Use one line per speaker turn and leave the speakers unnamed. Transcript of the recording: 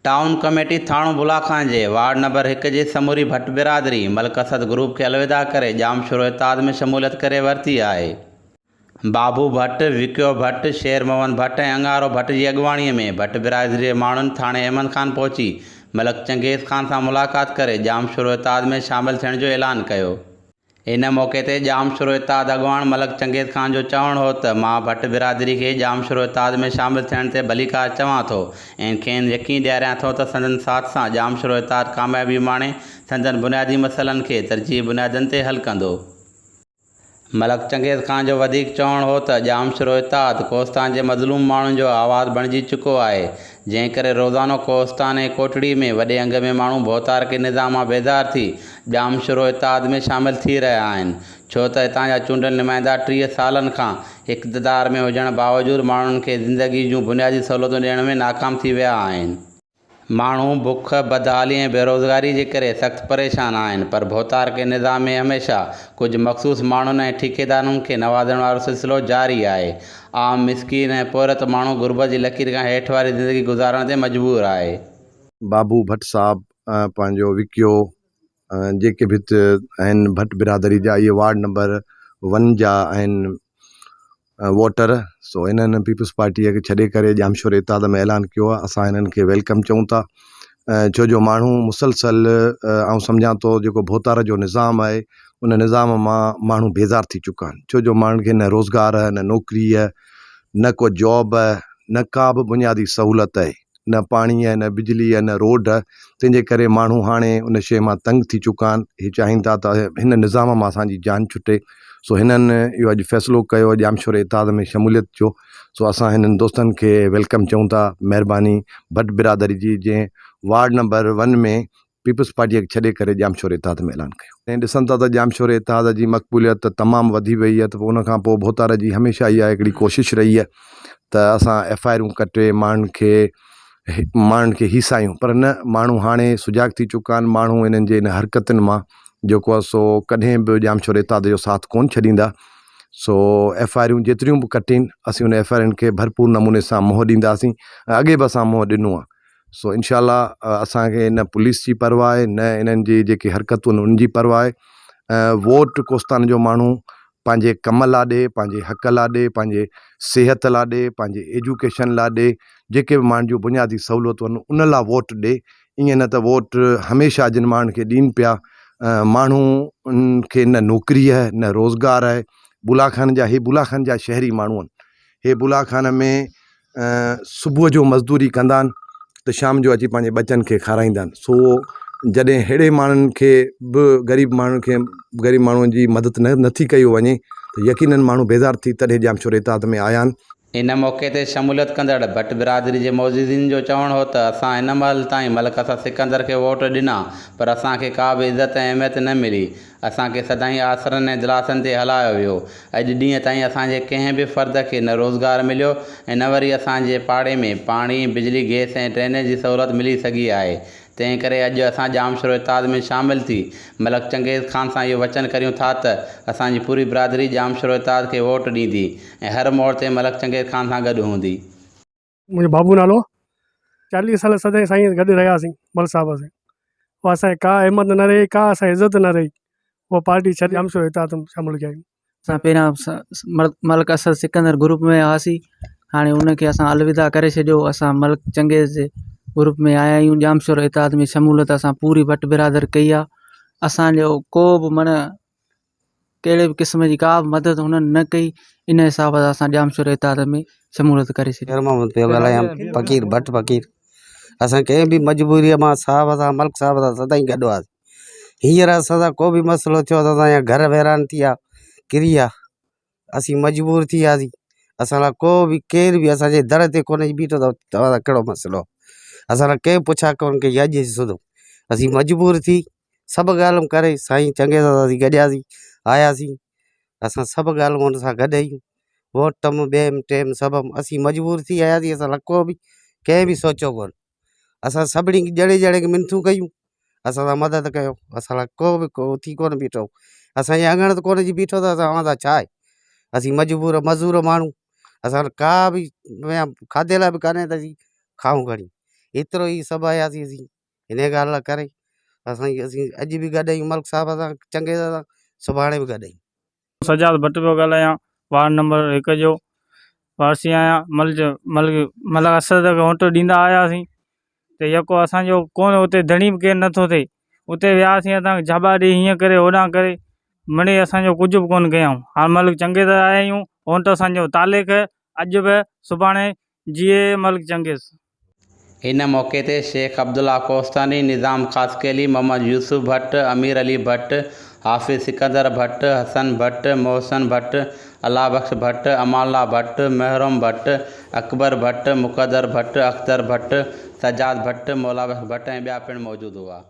Town committee ٿاڻو بلاخان جي ward number هڪ جي سموري ڀٽ برادري ملڪ اسد گروپ کي الوداع ڪري ڄامشورو اتحاد ۾ شموليت ڪري ورتي آهي. بابو ڀٽ، وڪيو ڀٽ، شير محمد ڀٽ ۽ اڱارو ڀٽ جي اڳواڻي ۾ ڀٽ برادري جي ماڻهن ٿاڻي احمد خان پهچي ملڪ چنگيز خان سان ملاقات ڪري ڄامشورو اتحاد ۾ شامل ٿيڻ جو اعلان ڪيو. ان موقعي تي ڄامشورو اتحاد اڳواڻ ملڪ چنگيز خان جو چوڻ هو ته مان ڀٽ برادري کي ڄامشورو اتحاد ۾ شامل ٿيڻ تي ڀليڪار چوان ٿو ۽ کين يقين ڏياريان ٿو ته سندن ساٿ سان ڄامشورو اتحاد ڪاميابي ماڻي سندن بنيادي مسئلن کي ترجيحي بنيادن تي حل ڪندو. ملڪ چنگيز خان جو وڌيڪ چوڻ هو ته ڄامشورو اتحاد ڪوهستان جي مظلوم ماڻهن جو آواز بڻجي چڪو آهي جنهن ڪري روزانو ڪوهستان ۽ ڪوٽڙي ۾ وڏي انگ ۾ ماڻهو ڀوتارڪي نظام مان بيزار ٿي ڄامشورو اتحاد ۾ شامل ٿي رهيا آهن ڇو ته هتان جا چونڊيل نمائندا 30 سالن کان اقتدار ۾ هجڻ باوجود ماڻهن کي زندگي جون بنيادي سهولتون ڏيڻ ۾ ناڪام ٿي ويا آهن. ماڻهو بک، بدحالي ۽ بيروزگاري جي ڪري سخت پريشان آهن پر ڀوتارڪي نظام ۾ هميشه ڪجهه مخصوص ماڻهن ۽ ٺيڪيدارن کي نوازڻ وارو سلسلو جاري آهي. عام مسڪين ۽ پورهيت ماڻهو غربت جي لڪير کان هيٺ واري زندگي گذارڻ تي مجبور آهي.
بابو ڀٽ صاحب پنهنجو وڪيو جيڪي به هت آهن ڀٽ برادري جا اهي وارڊ نمبر ون جا آهن ووٽر سو انهن پيپلز پارٽيء کي ڇڏي ڪري ڄامشوري اتحاد ۾ اعلان ڪيو آهي اسان انهن کي welcome چئون ٿا ڇو جو ماڻهو مسلسل آئون سمجهان ٿو جيڪو ڀوتار جو نظام آهي ان نظام مان ماڻهو بيزار ٿي چڪا آهن ڇو جو ماڻهن کي نه روزگار نه نوڪري نه ڪو جاب نه ڪا به بنيادي سهولت آهي نه پاڻي آهي نه بجلي آهي نه روڊ آهي تنهن جي ڪري ماڻهو هاڻي ان شيء مان تنگ ٿي چڪا آهن هي چاهين ٿا ته هن نظام مان اسان جي جان ڇٽي سو هنن اهو اڄ فيصلو ڪيو ڄامشوري اتحاد ۾ شموليت جو سو اسان هنن دوستن کي welcome چئون ٿا مهرباني ڀٽ برادري جي جنهن وارڊ نمبر ون ۾ پيپلز پارٽيء کي ڇڏي ڪري ڄامشوري اتحاد ۾ اعلان ڪيو. ۽ ڏسن ٿا ته ڄامشوري اتحاد جي مقبوليت تمام وڌي وئي آهي ته پوء ان کان پوء ڀوتار جي هميشه اها هڪڙي ڪوشش رهي آهي ته اسان ايف I آرون ڪٽي ماڻهن کي ماڻهن کي هيسايون پر نه ماڻهو هاڻي سجاڳ ٿي چڪا آهن ماڻهو انهن جي ان حرڪتن مان جيڪو آهي سو ڪڏهن به ڄامشوري اتحاد جو ساٿ ڪونه ڇڏيندا سو ايف I آرون جيتريون به ڪٽين اسين ان ايف I آرن کي ڀرپور نموني سان منهن ڏينداسين ۽ اڳي به اسان منهن ڏنو آهي سو انشاء الله اسان کي نه پوليس جي پرواهه آهي نه انهن جي جيڪي حرڪتون آهن انهن جي پرواهه آهي ووٽ ڪوستان جو ماڻهو پنهنجي ڪم لاء ڏي پنهنجي حق لاء ڏي پنهنجي صحت لاء ڏي پنهنجي ايجوڪيشن لاء ڏي جيڪي به ماڻهن جون بنيادي سهولتون آهن ان لاء ووٽ ڏي ائين نه ته ووٽ هميشه جن ماڻهن کي ڏين پيا ماڻهو ان کي نه نوڪري آهي نه روزگار آهي بولا خان جا هي بولا خان جا شهري ماڻهو آهن هي بولا خان ۾ صبح جو مزدوري ڪندا آهن ته شام جو اچي پنهنجي ٻچن کي کارائيندا آهن سو جڏهن اهڙي ماڻهن کي به غريب ماڻهن کي غريب ماڻهن جي مدد نه نٿي ڪئي وڃي ته يقينن ماڻهو بيزار ٿي تڏهن ڄامشوري اتحاد ۾ آيا آهن.
ان موقعي تي شموليت ڪندڙ ڀٽ برادري جي معززين جو چوڻ هو ته اسان هن مهل تائين ملڪ اسد سڪندر کي ووٽ ڏنا پر اسان کي ڪا به عزت ۽ اهميت نه ملي اسان کي سدائين آسرن ۽ دلاسن تي هلايو ويو. اڄ ڏينهن تائين اسان جي ڪنهن به فرد کي نه روزگار مليو ۽ نه وري اسان جي پاڙي ۾ پاڻي، بجلي، گئس ۽ ڊرينيج جي سهولت ملي سگهي آهي. تنهن ڪري اڄ اسان ڄامشورو اتحاد ۾ شامل ٿي ملڪ چنگيز خان سان اهو وچن ڪريون ٿا ته اسان جي پوري برادري ڄامشورو اتحاد کي ووٽ ڏيندي ۽ هر موڙ تي ملڪ چنگيز خان سان گڏ هوندي.
منهنجو بابو نالو 40 سال سدائين سائين سان گڏ رهياسين مل صاحب سان اها اسان کي ڪا اهميت نه رهي ڪا اسان کي عزت نه رهي اها پارٽي ڇڏي ڄامشورو اتحاد ۾ شامل ٿيا آهيون.
اسان پهريان ملڪ اسد سڪندر گروپ ۾ هئاسين هاڻي ان کي اسان الوداع ڪري ڇڏيو اسان ملڪ چنگيز جي گروپ ۾ آيا آهيون ڄامشورو اتحاد ۾ شموليت اسان پوري ڀٽ برادر ڪئي آهي اسانجو ڪو به معنيٰ ڪهڙي به قسم جي ڪا به مدد هنن نه ڪئي ان حساب سان اسان ڄامشوري اتحاد ۾ شموليت ڪري ڇڏي.
خير محمد پيو ڳالهايان فقير ڀٽ فقير اسان ڪنهن به مجبوريء مان صاحب سان ملڪ صاحب سان سدائين گڏ هئاسين هينئر اسان سان ڪو به مسئلو ٿيو ته اسان جا گهر ويران ٿي ويا ڪري ويا اسين مجبور ٿي وياسين اسان لاء ڪو به ڪير به اسان جي در تي ڪونه بيٺو ته توهان سان ڪهڙو مسئلو آهي اسان لاء ڪنهن پڇا ڪونه ڪئي اڄ سڌو اسين مجبور ٿي سڀ ڳالهيون ڪري سائين چنگيز سان اسين گڏياسين آياسين اسان سڀ ڳالهيون هن سان گڏ هيون ووٽ م ٻيم ٽيم سڀ م اسين مجبور ٿي آياسين اسان لکو به ڪنهن به سوچيو ڪونه اسان سڀني ڄڻي ڄڻي کي منٿون ڪيون اسان سان مدد ڪيو اسان لاء ڪو به ڪو اٿي ڪونه بيٺو اسانجي اڱڻ تي ڪونه اچي بيٺو ته اسان اوهان سان ڇا آهي اسين مجبور مزور ماڻهو اسان وٽ ڪا به کاڌي لاء به ڪانهي ته اسين کائون کڻي. ايترو ئي سڀ آياسين اسين ان ڳالهه لاء ڪري اسان اسين اڄ به گڏ آهيون ملڪ صاحب سان چنگيز سان سڀاڻي به گڏ آهيون.
سجاد ڀٽ پيو ڳالهايان وارڊ نمبر هڪ جو وارثي آهيان ملڪ ملڪ ملڪ اسد کي ووٽ ڏيندا آياسين ته يڪو اسانجو ڪونه اتي ڌڻي به ڪير نٿو ٿئي اتي وياسين اسان جهٻا ڏئي هيئن ڪري هوڏانهن ڪري مڙئي اسانجو ڪجهه به ڪونه ڪيائون هاڻ ملڪ چنگيز آيا آهيون ووٽ اسانجو تاليخ اڄ به سڀاڻي جيئي ملڪ چنگيز.
ان موقعي تي شيخ عبدالله ڪوهستاني، نظام خاصخيلي، محمد يوسف ڀٽ، امير علي ڀٽ، حافظ سڪندر ڀٽ، حسن ڀٽ، محسن ڀٽ، الله بخش ڀٽ، امان الله ڀٽ، محرم ڀٽ، اڪبر ڀٽ، مقدر ڀٽ، اختر ڀٽ، سجاد ڀٽ، مولا بخش ڀٽ ۽ ٻيا پڻ موجود هئا.